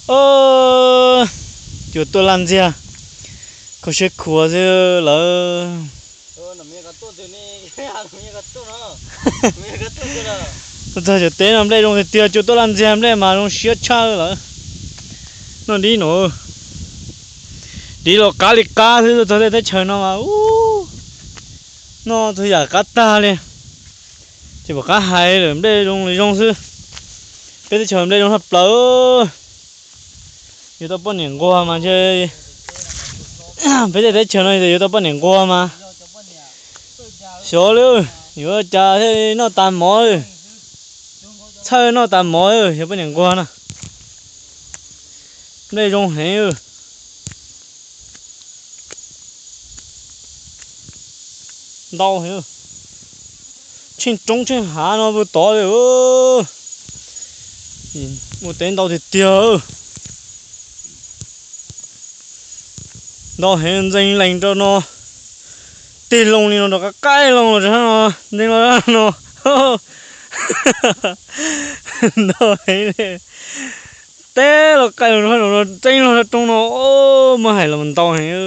Cua tuaj laj ntxiag, kho siab khuav xwb lawm. Tuaj txog cov teb no nplej zoo tiag tiag, cua tuaj laj ntxiag nplej mas zoo siab tshaj lawm. Noj dib no, dib los qab li qab xwb, tuaj txog tej teb chaws no mas ub, noj txhua yam qab tag li. Ces pom qab hais lawm, nplej zoo li zoo xwb. Peb teb chaws nplej zoo tshaj plaws. Yuav tau poj niam nquag mas ntshe, peb tej teb chaws no yuav tau poj niam nquag mas. Xyov li, yuav cas thiaj noj tas mov, txhawj noj tas mov, yog poj niam nquag na. Nplej zoo heev. Ntau heev, tsheej roob tsheej hav no puag tod li. Ua teb ntau tiag tiag. Ntau heev, ntxeev lees rau no. Tig loo li no rau qab qaij loo los rau no, ntxeev los no. Ntau heev li. Teb los qaij los no, ntxeev los rau roob no. Muab hais los ntau heev.